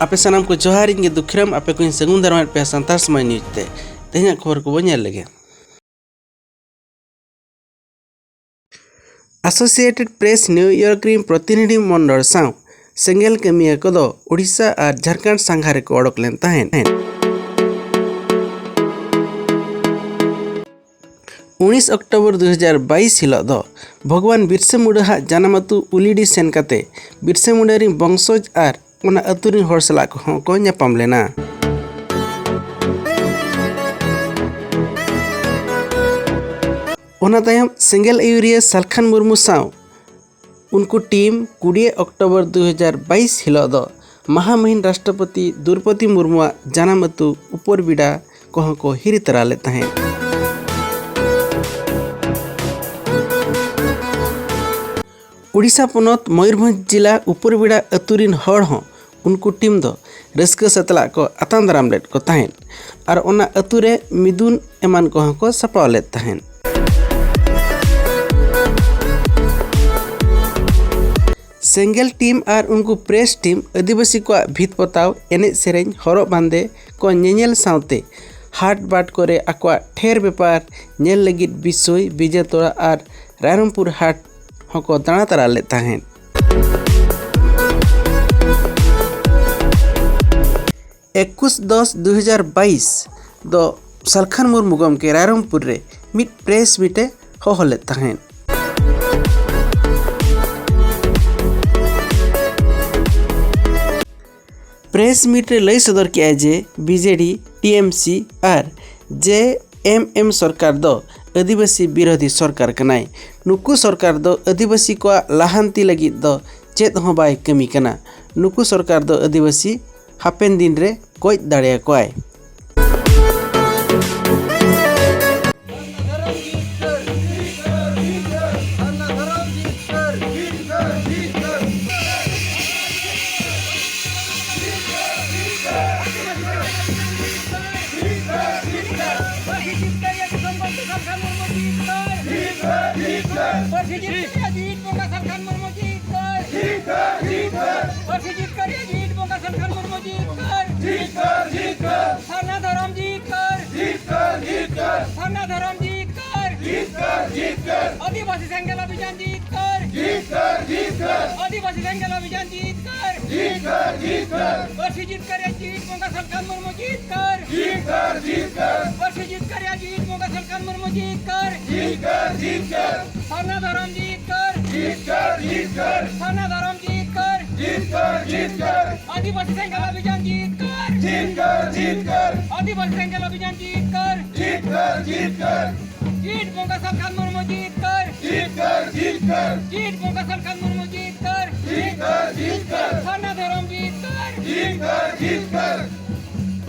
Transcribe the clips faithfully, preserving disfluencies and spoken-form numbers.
ᱟᱯᱮ ᱥᱟᱱᱟᱢ ᱠᱚ ᱡᱚᱦᱟᱨ, ᱤᱧ ᱜᱮ ᱫᱩᱠᱷᱤᱨᱟᱢ, ᱟᱯᱮ ᱠᱚᱧ ᱥᱟᱹᱜᱩᱱ ᱫᱟᱨᱟᱢᱮᱫ ᱯᱮᱭᱟ ᱥᱟᱱᱛᱟᱲ ᱥᱚᱢᱟᱡᱽ ᱱᱤᱭᱩᱡᱽ ᱛᱮ᱾ ᱛᱮᱦᱮᱧᱟᱜ ᱠᱷᱚᱵᱚᱨ ᱠᱚᱵᱚ ᱧᱮᱞ ᱞᱮᱜᱮ᱾ ᱮᱥᱳᱥᱤᱭᱮᱴᱮᱰ ᱯᱨᱮᱥ ᱱᱤᱭᱩᱭᱚᱨᱠ ᱨᱤᱱ ᱯᱨᱚᱛᱤᱱᱤᱫᱷᱤ ᱢᱚᱱᱰᱚᱞ ᱥᱟᱶ ᱥᱮᱸᱜᱮᱞ ᱠᱟᱹᱢᱤᱭᱟᱹ ᱠᱚᱫᱚ ᱳᱰᱤᱥᱟ ᱟᱨ ᱡᱷᱟᱲᱠᱷᱚᱸᱰ ᱥᱟᱸᱜᱷᱟᱨ ᱨᱮᱠᱚ ᱚᱰᱚᱠ ᱞᱮᱱ ᱛᱟᱦᱮᱸᱫ᱾ ᱩᱱᱤᱥ ᱚᱠᱴᱳᱵᱚᱨ ᱫᱩ ᱦᱟᱡᱟᱨ ᱵᱟᱭᱤᱥ ᱦᱤᱞᱳᱜ ᱫᱚ ᱵᱷᱚᱜᱽᱣᱟᱱ ᱵᱤᱨᱥᱟᱹ ᱢᱩᱸᱰᱟᱹ ᱦᱟᱜ ᱡᱟᱱᱟᱢ ᱟᱹᱛᱩ ᱩᱞᱤᱰᱤ ᱥᱮᱱ ᱠᱟᱛᱮ ᱵᱤᱨᱥᱟᱹ ᱢᱩᱸᱰᱟᱹ ᱨᱤᱱ ᱵᱚᱝᱥᱚᱡᱽ ᱟᱨ ᱚᱱᱟ ᱟᱹᱛᱩ ᱨᱤᱱ ᱦᱚᱲ ᱥᱟᱞᱟᱜ ᱠᱚᱦᱚᱸ ᱠᱚ ᱧᱟᱯᱟᱢ ᱞᱮᱱᱟ᱾ ᱚᱱᱟ ᱛᱟᱭᱚᱢ ᱥᱮᱸᱜᱮᱞ ᱟᱹᱭᱩᱨᱤᱭᱟᱹ ᱥᱟᱞᱠᱷᱟᱱ ᱢᱩᱨᱢᱩ ᱥᱟᱶ ᱩᱱᱠᱩ ᱴᱤᱢ ᱠᱩᱲᱤ ᱚᱠᱴᱳᱵᱚᱨ ᱫᱩ ᱦᱟᱡᱟᱨ ᱵᱟᱭᱤᱥ ᱦᱤᱞᱳᱜ ᱫᱚ ᱢᱟᱦᱟᱢᱩᱦᱤᱱ ᱨᱟᱥᱴᱨᱚᱯᱚᱛᱤ ᱫᱨᱳᱣᱯᱚᱫᱤ ᱢᱩᱨᱢᱩᱣᱟᱜ ᱡᱟᱱᱟᱢ ᱟᱹᱛᱩ ᱩᱯᱚᱨᱵᱤᱰᱟ ᱠᱚᱦᱚᱸ ᱠᱚ ᱦᱤᱨᱤ ᱛᱟᱨᱟ ᱞᱮᱫ ᱛᱟᱦᱮᱸᱫ᱾ ᱳᱰᱤᱥᱟ ᱯᱚᱱᱚᱛ ᱢᱚᱭᱩᱨᱵᱷᱚᱸᱡᱽ ᱡᱤᱞᱟ ᱩᱯᱚᱨᱵᱤᱰᱟ ᱟᱹᱛᱩ ᱨᱤᱱ ᱦᱚᱲ ᱦᱚᱸ ᱩᱱᱠᱩ ᱴᱤᱢ ᱫᱚ ᱨᱟᱹᱥᱠᱟᱹ ᱥᱟᱛᱞᱟᱜ ᱠᱚ ᱟᱛᱟᱝ ᱫᱟᱨᱟᱢ ᱞᱮᱫ ᱠᱚ ᱛᱟᱦᱮᱸᱫ ᱟᱨ ᱚᱱᱟ ᱟᱹᱛᱩ ᱨᱮ ᱢᱤᱫᱩᱱ ᱮᱢᱟᱱ ᱠᱚᱦᱚᱸ ᱠᱚ ᱥᱟᱯᱲᱟᱣ ᱞᱮᱫ ᱛᱟᱦᱮᱸᱫ᱾ ᱥᱮᱸᱜᱮᱞ ᱴᱤᱢ ᱟᱨ ᱩᱱᱠᱩ ᱯᱨᱮᱥ ᱴᱤᱢ ᱟᱹᱫᱤᱵᱟᱹᱥᱤ ᱠᱚᱣᱟᱜ ᱵᱷᱤᱛ ᱯᱚᱛᱟᱣ, ᱮᱱᱮᱡ ᱥᱮᱨᱮᱧ, ᱦᱚᱨᱚᱜ ᱵᱟᱸᱫᱮ ᱠᱚ ᱧᱮᱧᱮᱞ ᱥᱟᱶᱛᱮ ᱦᱟᱴ ᱵᱟᱴ ᱠᱚᱨᱮ ᱟᱠᱚᱣᱟᱜ ᱴᱷᱮᱨ ᱵᱮᱯᱟᱨ ᱧᱮᱞ ᱞᱟᱹᱜᱤᱫ ᱵᱤᱥᱳᱭ, ᱵᱤᱡᱮᱛᱚᱲᱟ ᱟᱨ ᱨᱟᱭᱨᱚᱝᱯᱩᱨ ᱦᱟᱴ ᱦᱚᱸᱠᱚ ᱫᱟᱬᱟ ᱛᱟᱨᱟ ᱞᱮᱫ ᱛᱟᱦᱮᱸᱫ᱾ ᱮᱠᱩᱥ ᱫᱚᱥ ᱫᱩ ᱦᱟᱡᱟᱨ ᱵᱟᱭᱤᱥ ᱫᱚ ᱥᱟᱞᱠᱷᱟᱱ ᱢᱩᱨᱢᱩ ᱜᱚᱢᱠᱮ ᱨᱟᱭᱨᱚᱝᱯᱩᱨ ᱨᱮ ᱢᱤᱫ ᱯᱨᱮᱥ ᱢᱤᱴ ᱮ ᱦᱚᱦᱚ ᱞᱮᱫ ᱛᱟᱦᱮᱸᱫ᱾ ᱯᱨᱮᱥ ᱢᱤᱴ ᱨᱮ ᱞᱟᱹᱭ ᱥᱚᱫᱚᱨ ᱠᱮᱫᱼᱟᱭ ᱡᱮ ᱵᱤᱡᱮᱰᱤ, ᱴᱤᱮᱢᱥᱤ ᱟᱨ ᱡᱮ ᱮᱢ ᱮᱢ ᱥᱚᱨᱠᱟᱨ ᱫᱚ ᱟᱹᱫᱤᱵᱟᱹᱥᱤ ᱵᱤᱨᱳᱫᱷᱤ ᱥᱚᱨᱠᱟᱨ ᱠᱟᱱᱟᱭ᱾ ᱱᱩᱠᱩ ᱥᱚᱨᱠᱟᱨ ᱫᱚ ᱟᱹᱫᱤᱵᱟᱹᱥᱤ ᱠᱚᱣᱟᱜ ᱞᱟᱦᱟᱱᱛᱤ ᱞᱟᱹᱜᱤᱫ ᱫᱚ ᱪᱮᱫ ᱦᱚᱸ ᱵᱟᱭ ᱠᱟᱹᱢᱤ ᱠᱟᱱᱟ᱾ ᱱᱩᱠᱩ ᱥᱚᱨᱠᱟᱨ ᱫᱚ ᱟᱹᱫᱤᱵᱟᱹᱥᱤ ᱦᱟᱯᱮᱱ ᱫᱤᱱ ᱨᱮ ᱜᱚᱡ ᱫᱟᱲᱮᱭᱟᱠᱚᱣᱟᱭ᱾ ᱥᱟᱨᱱᱟ ᱫᱷᱚᱨᱚᱢ ᱡᱤᱛᱠᱟᱹᱨ, ᱡᱤᱛᱠᱟᱹᱨ, ᱡᱤᱛᱠᱟᱹᱨ᱾ ᱟᱹᱫᱤᱵᱟᱹᱥᱤ ᱥᱮᱸᱜᱮᱞ ᱚᱵᱷᱤᱡᱟᱱ ᱡᱤᱛᱠᱟᱹᱨ, ᱡᱤᱛᱠᱟᱹᱨ, ᱡᱤᱛᱠᱟᱹᱨ᱾ ᱟᱹᱫᱤᱵᱟᱹᱥᱤ ᱥᱮᱸᱜᱮᱞ ᱚᱵᱷᱤᱡᱟᱱ ᱡᱤᱛᱠᱟᱹᱨ, ᱡᱤᱛᱠᱟᱹᱨ, ᱡᱤᱛᱠᱟᱹᱨ᱾ ᱯᱟᱹᱨᱥᱤ ᱡᱤᱛᱠᱟᱹᱨ ᱨᱮ ᱡᱤᱣᱤᱫ ᱵᱚᱸᱜᱟ ᱥᱟᱞᱠᱷᱟᱱ ᱢᱩᱨᱢᱩ ᱡᱤᱛᱠᱟᱹᱨ, ᱡᱤᱛᱠᱟᱹᱨ, ᱡᱤᱛᱠᱟᱹᱨ᱾ ᱯᱟᱹᱨᱥᱤ ᱡᱤᱛᱠᱟᱹᱨ ᱨᱮ ᱡᱤᱣᱤᱫ ᱵᱚᱸᱜᱟ ᱥᱟᱞᱠᱷᱟᱱ ᱢᱩᱨᱢᱩ ᱡᱤᱛᱠᱟᱹᱨ, ᱡᱤᱛᱠᱟᱹᱨ, ᱡᱤᱛᱠᱟᱹᱨ᱾ ᱥᱟᱨᱱᱟ ᱫᱷᱚᱨᱚᱢ ᱡᱤᱛᱠᱟᱹᱨ, ᱡᱤᱛᱠᱟᱹᱨ, ᱡᱤᱛᱠᱟᱹᱨ᱾ ᱥᱟᱨᱱᱟ ᱫᱷᱚᱨᱚᱢ ᱡᱤᱛᱠᱟᱹᱨ, ᱡᱤᱛᱠᱟᱹᱨ, ᱡᱤᱛᱠᱟᱹᱨ᱾ ᱟᱹᱫᱤᱵᱟᱹᱥᱤ ᱥᱮᱸᱜᱮᱞ ᱚᱵᱷᱤᱡᱟᱱ ᱡᱤᱛᱠᱟᱹᱨ, ᱡᱤᱛᱠᱟᱹᱨ, ᱡᱤᱛᱠᱟᱹᱨ᱾ ᱟᱹᱫᱤᱵᱟᱹᱥᱤ ᱥᱮᱸᱜᱮᱞ ᱚᱵᱷᱤᱡᱟᱱ ᱡᱤᱛᱠᱟᱹᱨ, ᱡᱤᱛᱠᱟᱹᱨ, ᱡᱤᱛᱠᱟᱹᱨ᱾ ᱡᱤᱣᱤᱫ ᱵᱚᱸᱜᱟ ᱥᱟᱞᱠᱷᱟᱱ ᱢᱩᱨᱢᱩ ᱡᱤᱛᱠᱟᱹᱨ, ᱡᱤᱛᱠᱟᱹᱨ, ᱡᱤᱛᱠᱟᱹᱨ᱾ ᱡᱤᱣᱤᱫ ᱵᱚᱸᱜᱟ ᱥᱟᱞᱠᱷᱟᱱ ᱢᱩᱨᱢᱩ ᱡᱤᱛᱠᱟᱹᱨ, ᱡᱤᱛᱠᱟᱹᱨ, ᱡᱤᱛᱠᱟᱹᱨ᱾ ᱥᱟᱨᱱᱟ ᱫᱷᱚᱨᱚᱢ ᱡᱤᱛᱠᱟᱹᱨ, ᱡᱤᱛᱠᱟᱹᱨ, ᱡᱤᱛᱠᱟᱹᱨ᱾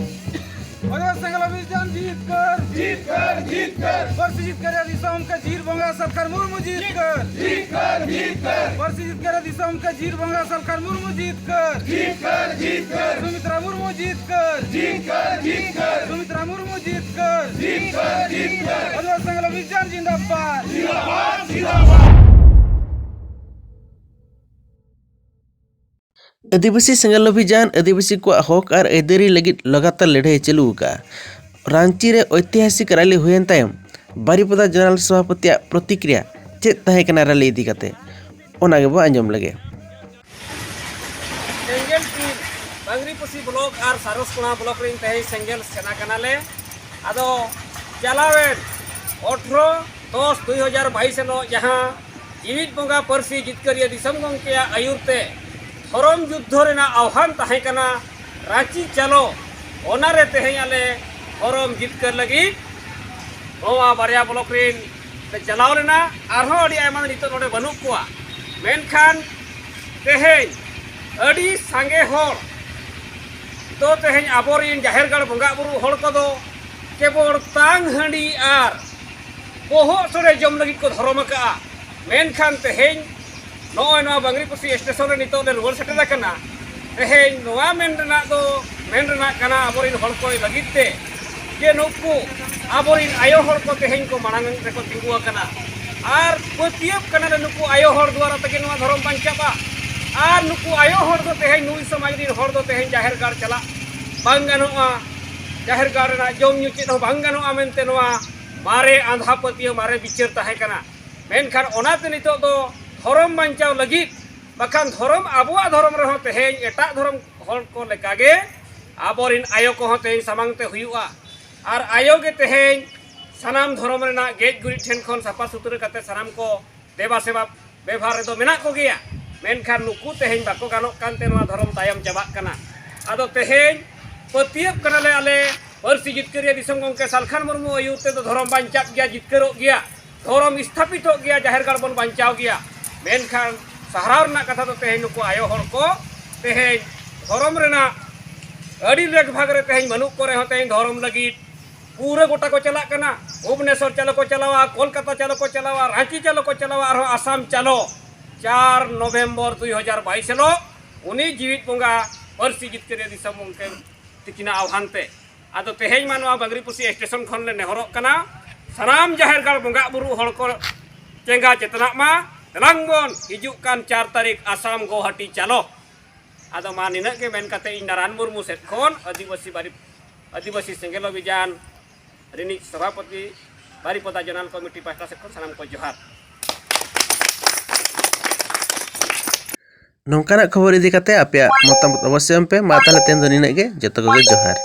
ᱟᱹᱫᱤᱵᱟᱹᱥᱤ ᱥᱮᱸᱜᱮᱞ ᱚᱵᱷᱤᱡᱟᱱ ᱡᱤᱛᱠᱟᱹᱨ, ᱡᱤᱛᱠᱟᱹᱨ, ᱡᱤᱛᱠᱟᱹᱨ᱾ ᱯᱟᱹᱨᱥᱤ ᱡᱤᱛᱠᱟᱹᱨ ᱨᱮᱭᱟᱜ ᱫᱤᱥᱚᱢ ᱠᱟ ᱡᱤᱣᱤᱫ ᱵᱚᱸᱜᱟ ᱥᱟᱞᱠᱷᱟᱱ ᱢᱩᱨᱢᱩ ᱡᱤᱛᱠᱟᱹᱨ, ᱡᱤᱛᱠᱟᱹᱨ, ᱡᱤᱛᱠᱟᱹᱨ᱾ ᱯᱟᱹᱨᱥᱤ ᱡᱤᱛᱠᱟᱹᱨ ᱨᱮᱭᱟᱜ ᱫᱤᱥᱚᱢ ᱠᱟ ᱡᱤᱣᱤᱫ ᱵᱚᱸᱜᱟ ᱥᱟᱞᱠᱷᱟᱱ ᱢᱩᱨᱢᱩ ᱡᱤᱛᱠᱟᱹᱨ, ᱡᱤᱛᱠᱟᱹᱨ, ᱡᱤᱛᱠᱟᱹᱨ᱾ ᱥᱩᱢᱤᱛᱨᱟ ᱢᱩᱨᱢᱩ ᱡᱤᱛᱠᱟᱹᱨ, ᱡᱤᱛᱠᱟᱹᱨ, ᱡᱤᱛᱠᱟᱹᱨ᱾ ᱥᱩᱢᱤᱛᱨᱟ ᱢᱩᱨᱢᱩ ᱡᱤᱛᱠᱟᱹᱨ, ᱡᱤᱛᱠᱟᱹᱨ, ᱡᱤᱛᱠᱟᱹᱨ᱾ ᱟᱹᱫᱤᱵᱟᱹᱥᱤ ᱥᱮᱸᱜᱮᱞ ᱚᱵᱷᱤᱡᱟᱱ ᱡᱤᱱᱫᱟᱵᱟᱫ, ᱡᱤᱱᱫᱟᱵᱟᱫ, ᱡᱤᱱᱫᱟᱵᱟᱫ᱾ ᱟᱹᱫᱤᱵᱟᱹᱥᱤ ᱥᱮᱸᱜᱮᱞ ᱚᱵᱷᱤᱡᱟᱱ ᱟᱹᱫᱤᱵᱟᱹᱥᱤ ᱠᱚᱣᱟᱜ ᱦᱚᱠ ᱟᱨ ᱟᱹᱭᱫᱟᱹᱨᱤ ᱞᱟᱹᱜᱤᱫ ᱞᱟᱜᱟᱛᱟᱨ ᱞᱟᱹᱲᱦᱟᱹᱭ ᱪᱟᱹᱞᱩ ᱟᱠᱟᱫᱼᱟ᱾ ᱨᱟᱸᱪᱤ ᱨᱮ ᱳᱭᱛᱤᱦᱟᱥᱤᱠ ᱨᱟᱞᱤ ᱦᱩᱭᱮᱱ ᱛᱟᱭᱚᱢ ᱵᱟᱨᱤᱯᱚᱫᱟ ᱡᱮᱱᱟᱨᱮᱞ ᱥᱚᱵᱷᱟᱯᱚᱛᱤᱭᱟᱜ ᱯᱨᱚᱛᱤᱠᱨᱤᱭᱟ ᱪᱮᱫ ᱛᱟᱦᱮᱸ ᱠᱟᱱᱟ ᱨᱟᱞᱤ ᱤᱫᱤ ᱠᱟᱛᱮ, ᱚᱱᱟ ᱜᱮᱵᱚ ᱟᱸᱡᱚᱢ ᱞᱮᱜᱮ᱾ ᱥᱮᱸᱜᱮᱞ ᱴᱤᱢ ᱵᱟᱝᱨᱤᱯᱚᱥᱤ ᱵᱞᱚᱠ ᱟᱨ ᱥᱟᱨᱚᱥᱠᱳᱱᱟ ᱵᱞᱚᱠ ᱨᱮᱱ ᱛᱮᱦᱮᱧ ᱥᱮᱸᱜᱮᱞ ᱥᱮᱱᱟ ᱠᱟᱱᱟᱞᱮ᱾ ᱟᱫᱚ ᱪᱟᱞᱟᱣᱮᱱ ᱟᱴᱷᱨᱚ ᱫᱚᱥ ᱫᱩᱭ ᱦᱟᱡᱟᱨ ᱵᱟᱭᱤᱥ ᱦᱤᱞᱳᱜ ᱡᱟᱦᱟᱸ ᱡᱤᱣᱤᱫ ᱵᱚᱸᱜᱟ ᱯᱟᱹᱨᱥᱤ ᱡᱤᱛᱠᱟᱹᱨᱤᱭᱟᱹ ᱫᱤᱥᱚᱢ ᱜᱚᱢᱠᱮᱭᱟᱜ ᱟᱹᱭᱩᱨ ᱛᱮ ᱫᱷᱚᱨᱚᱢ ᱡᱩᱫᱽᱫᱷᱚ ᱨᱮᱱᱟᱜ ᱟᱦᱣᱟᱱ ᱛᱟᱦᱮᱸ ᱠᱟᱱᱟ, ᱨᱟᱸᱪᱤ ᱪᱟᱞᱚ, ᱚᱱᱟᱨᱮ ᱛᱮᱦᱮᱧ ᱟᱞᱮ ᱫᱷᱚᱨᱚᱢ ᱡᱤᱛᱠᱟᱹᱨ ᱞᱟᱹᱜᱤᱫ ᱱᱚᱣᱟ ᱵᱟᱨᱭᱟ ᱵᱞᱚᱠ ᱨᱮᱱ ᱞᱮ ᱪᱟᱞᱟᱣ ᱞᱮᱱᱟ᱾ ᱟᱨᱦᱚᱸ ᱟᱹᱰᱤ ᱟᱭᱢᱟ ᱱᱤᱛᱚᱜ ᱱᱚᱰᱮ ᱵᱟᱹᱱᱩᱜ ᱠᱚᱣᱟ, ᱢᱮᱱᱠᱷᱟᱱ ᱛᱮᱦᱮᱧ ᱟᱹᱰᱤ ᱥᱟᱸᱜᱮ ᱦᱚᱲ ᱫᱚ ᱛᱮᱦᱮᱧ ᱟᱵᱚᱨᱮᱱ ᱡᱟᱦᱮᱨ ᱜᱟᱲ ᱵᱚᱸᱜᱟ ᱵᱩᱨᱩ ᱦᱚᱲ ᱠᱚᱫᱚ ᱠᱮᱵᱚᱞ ᱛᱟᱝ ᱦᱟᱺᱰᱤ ᱟᱨ ᱵᱚᱦᱚᱜ ᱥᱚᱲᱮ ᱡᱚᱢ ᱞᱟᱹᱜᱤᱫ ᱠᱚ ᱫᱷᱚᱨᱚᱢ ᱟᱠᱟᱜᱼᱟ᱾ ᱢᱮᱱᱠᱷᱟᱱ ᱛᱮᱦᱮᱧ ᱱᱚᱜᱼᱚᱭ ᱱᱚᱣᱟ ᱵᱟᱝᱨᱤᱯᱚᱥᱤ ᱥᱴᱮᱥᱚᱱ ᱨᱮ ᱱᱤᱛᱚᱜ ᱞᱮ ᱨᱩᱣᱟᱹᱲ ᱥᱮᱴᱮᱨ ᱟᱠᱟᱱᱟ᱾ ᱛᱮᱦᱮᱧ ᱱᱚᱣᱟ ᱢᱮᱱ ᱨᱮᱱᱟᱜ ᱫᱚ, ᱢᱮᱱ ᱨᱮᱱᱟᱜ ᱠᱟᱱᱟ ᱟᱵᱚᱨᱮᱱ ᱦᱚᱲ ᱠᱚ ᱞᱟᱹᱜᱤᱫ ᱛᱮ, ᱡᱮ ᱱᱩᱠᱩ ᱟᱵᱚᱨᱮᱱ ᱟᱭᱳ ᱦᱚᱲ ᱠᱚ ᱛᱮᱦᱮᱧ ᱠᱚ ᱢᱟᱲᱟᱝ ᱨᱮᱠᱚ ᱛᱤᱸᱜᱩ ᱟᱠᱟᱱᱟ᱾ ᱟᱨ ᱯᱟᱹᱛᱭᱟᱹᱣ ᱠᱟᱱᱟᱞᱮ ᱱᱩᱠᱩ ᱟᱭᱳ ᱦᱚᱲ ᱫᱣᱟᱨᱟ ᱛᱮᱜᱮ ᱱᱚᱣᱟ ᱫᱷᱚᱨᱚᱢ ᱵᱟᱧᱪᱟᱜᱼᱟ᱾ ᱟᱨ ᱱᱩᱠᱩ ᱟᱭᱳ ᱦᱚᱲ ᱫᱚ ᱛᱮᱦᱮᱧ ᱱᱩᱭ ᱥᱚᱢᱟᱡᱽ ᱨᱮᱱ ᱦᱚᱲ ᱫᱚ ᱛᱮᱦᱮᱧ ᱡᱟᱦᱮᱨ ᱜᱟᱲ ᱪᱟᱞᱟᱜ ᱵᱟᱝ ᱜᱟᱱᱚᱜᱼᱟ, ᱡᱟᱦᱮᱨ ᱜᱟᱲ ᱨᱮᱱᱟᱜ ᱡᱚᱢ ᱧᱩ ᱪᱮᱫ ᱦᱚᱸ ᱵᱟᱝ ᱜᱟᱱᱚᱜᱼᱟ ᱢᱮᱱᱛᱮ ᱱᱚᱣᱟ ᱢᱟᱨᱮ ᱟᱸᱫᱷᱟ ᱯᱟᱹᱛᱭᱟᱹᱣ, ᱢᱟᱨᱮ ᱵᱤᱪᱟᱹᱨ ᱛᱟᱦᱮᱸ ᱠᱟᱱᱟ᱾ ᱢᱮᱱᱠᱷᱟᱱ ᱚᱱᱟᱛᱮ ᱱᱤᱛᱚᱜ ᱫᱚ ᱫᱷᱚᱨᱚᱢ ᱵᱟᱧᱪᱟᱣ ᱞᱟᱹᱜᱤᱫ, ᱵᱟᱠᱷᱟᱱ ᱫᱷᱚᱨᱚᱢ, ᱟᱵᱚᱣᱟᱜ ᱫᱷᱚᱨᱚᱢ ᱨᱮᱦᱚᱸ ᱛᱮᱦᱮᱧ ᱮᱴᱟᱜ ᱫᱷᱚᱨᱚᱢ ᱦᱚᱲ ᱠᱚ ᱞᱮᱠᱟᱜᱮ ᱟᱵᱚᱨᱤᱱ ᱟᱭᱳ ᱠᱚᱦᱚᱸ ᱛᱮᱦᱮᱧ ᱥᱟᱢᱟᱝ ᱛᱮ ᱦᱩᱭᱩᱜᱼᱟ᱾ ᱟᱨ ᱟᱭᱳ ᱜᱮ ᱛᱮᱦᱮᱧ ᱥᱟᱱᱟᱢ ᱫᱷᱚᱨᱚᱢ ᱨᱮᱱᱟᱜ ᱜᱮᱡ ᱜᱩᱨᱤᱡ ᱴᱷᱮᱱ ᱠᱷᱚᱱ ᱥᱟᱯᱷᱟ ᱥᱩᱛᱨᱟᱹ ᱠᱟᱛᱮ ᱥᱟᱱᱟᱢ ᱠᱚ ᱫᱮᱵᱟ ᱥᱮᱵᱟ ᱵᱮᱵᱷᱟᱨ ᱨᱮᱫᱚ ᱢᱮᱱᱟᱜ ᱠᱚᱜᱮᱭᱟ᱾ ᱢᱮᱱᱠᱷᱟᱱ ᱱᱩᱠᱩ ᱛᱮᱦᱮᱧ ᱵᱟᱠᱚ ᱜᱟᱱᱚᱜ ᱠᱟᱱᱛᱮ ᱱᱚᱣᱟ ᱫᱷᱚᱨᱚᱢ ᱛᱟᱭᱚᱢ ᱪᱟᱵᱟᱜ ᱠᱟᱱᱟ᱾ ᱟᱫᱚ ᱛᱮᱦᱮᱧ ᱯᱟᱹᱛᱭᱟᱹᱜ ᱠᱟᱱᱟᱞᱮ ᱟᱞᱮ ᱯᱟᱹᱨᱥᱤ ᱡᱤᱛᱠᱟᱹᱨᱤᱭᱟᱹ ᱫᱤᱥᱚᱢ ᱜᱚᱢᱠᱮ ᱥᱟᱞᱠᱷᱟᱱ ᱢᱩᱨᱢᱩ ᱟᱹᱭᱩᱨ ᱛᱮᱫᱚ ᱫᱷᱚᱨᱚᱢ ᱵᱟᱧᱪᱟᱜ ᱜᱮᱭᱟ, ᱡᱤᱛᱠᱟᱹᱨᱚᱜ ᱜᱮᱭᱟ, ᱫᱷᱚᱨᱚᱢ ᱥᱛᱷᱟᱯᱤᱛᱚᱜ ᱜᱮᱭᱟ, ᱡᱟᱦᱮᱨ ᱜᱟᱲ ᱵᱚᱱ ᱵᱟᱧᱪᱟᱣ ᱜᱮᱭᱟ᱾ ᱢᱮᱱᱠᱷᱟᱱ ᱥᱟᱦᱟᱨᱟᱣ ᱨᱮᱱᱟᱜ ᱠᱟᱛᱷᱟ ᱫᱚ ᱛᱮᱦᱮᱧ ᱱᱩᱠᱩ ᱟᱭᱳ ᱦᱚᱲ ᱠᱚ ᱛᱮᱦᱮᱧ ᱫᱷᱚᱨᱚᱢ ᱨᱮᱱᱟᱜ ᱟᱹᱰᱤ ᱞᱮᱠ ᱵᱷᱟᱜᱽ ᱨᱮ ᱛᱮᱦᱮᱧ ᱵᱟᱹᱱᱩᱜ ᱠᱚ ᱨᱮᱦᱚᱸ ᱛᱮᱦᱮᱧ ᱫᱷᱚᱨᱚᱢ ᱞᱟᱹᱜᱤᱫ ᱯᱩᱨᱟᱹ ᱜᱚᱴᱟ ᱠᱚ ᱪᱟᱞᱟᱜ ᱠᱟᱱᱟ᱾ ᱵᱷᱩᱵᱽᱱᱮᱥᱚᱨ ᱪᱟᱞᱚ ᱠᱚ ᱪᱟᱞᱟᱣᱟ, ᱠᱳᱞᱠᱟᱛᱟ ᱪᱟᱞᱚ ᱠᱚ ᱪᱟᱞᱟᱣᱟ, ᱨᱟᱸᱪᱤ ᱪᱟᱞᱚ ᱠᱚ ᱪᱟᱞᱟᱣᱟ, ᱟᱨᱦᱚᱸ ᱟᱥᱟᱢ ᱪᱟᱞᱚ᱾ ᱪᱟᱨ ᱱᱚᱵᱷᱮᱢᱵᱚᱨ ᱫᱩᱭ ᱦᱟᱡᱟᱨ ᱵᱟᱭᱤᱥ ᱦᱤᱞᱳᱜ ᱩᱱᱤ ᱡᱤᱣᱤᱫ ᱵᱚᱸᱜᱟ ᱯᱟᱹᱨᱥᱤ ᱡᱤᱛᱠᱟᱹᱨᱤᱭᱟᱹ ᱫᱤᱥᱚᱢ ᱜᱚᱢᱠᱮ ᱛᱤᱠᱤᱱᱟᱜ ᱟᱦᱣᱟᱱ ᱛᱮ᱾ ᱟᱫᱚ ᱛᱮᱦᱮᱧ ᱢᱟ ᱱᱚᱣᱟ ᱵᱟᱜᱽᱨᱤᱯᱩᱥᱤ ᱥᱴᱮᱥᱚᱱ ᱠᱷᱚᱱ ᱞᱮ ᱱᱮᱦᱚᱨᱚᱜ ᱠᱟᱱᱟ, ᱥᱟᱱᱟᱢ ᱡᱟᱦᱮᱨ ᱜᱟᱲ ᱵᱚᱸᱜᱟ ᱵᱩᱨᱩ ᱦᱚᱲ ᱠᱚ ᱪᱮᱸᱜᱟ ᱪᱮᱛᱱᱟᱜ ᱢᱟ᱾ ᱫᱮᱞᱟᱝ ᱵᱚᱱ ᱦᱤᱡᱩᱜ ᱠᱟᱱ ᱪᱟᱨ ᱛᱟᱹᱨᱤᱠᱷ ᱟᱥᱟᱢ ᱜᱳᱦᱟᱴᱤ ᱪᱟᱞᱚ᱾ ᱟᱫᱚ ᱢᱟ ᱱᱤᱱᱟᱹᱜ ᱜᱮ ᱢᱮᱱ ᱠᱟᱛᱮ ᱤᱧ ᱱᱟᱨᱟᱱ ᱢᱩᱨᱢᱩ ᱥᱮᱫ ᱠᱷᱚᱱ ᱟᱹᱫᱤᱵᱟᱹᱥᱤ ᱵᱟᱨᱤ-, ᱟᱹᱫᱤᱵᱟᱹᱥᱤ ᱥᱮᱸᱜᱮᱞ ᱚᱵᱷᱤᱡᱟᱱ ᱨᱤᱱᱤᱡ ᱥᱚᱵᱷᱟᱯᱚᱛᱤ ᱵᱟᱨᱤᱯᱚᱫᱟ ᱡᱚᱱᱟᱞ ᱠᱚᱢᱤᱴᱤ ᱯᱟᱦᱴᱟ ᱥᱮᱫ ᱠᱷᱚᱱ ᱥᱟᱱᱟᱢ ᱠᱚ ᱡᱚᱦᱟᱨ᱾ ᱱᱚᱝᱠᱟᱱᱟᱜ ᱠᱷᱚᱵᱚᱨ ᱤᱫᱤ ᱠᱟᱛᱮ ᱟᱯᱮᱭᱟᱜ ᱢᱚᱛᱟᱢᱚᱛ ᱚᱵᱚᱥᱥᱳᱭ ᱮᱢ ᱯᱮ᱾ ᱢᱟ ᱛᱟᱦᱞᱮ ᱛᱮᱦᱮᱧ ᱫᱚ ᱱᱤᱱᱟᱹᱜ ᱜᱮ, ᱡᱚᱛᱚ ᱠᱚᱜᱮ ᱡᱚᱦᱟᱨ᱾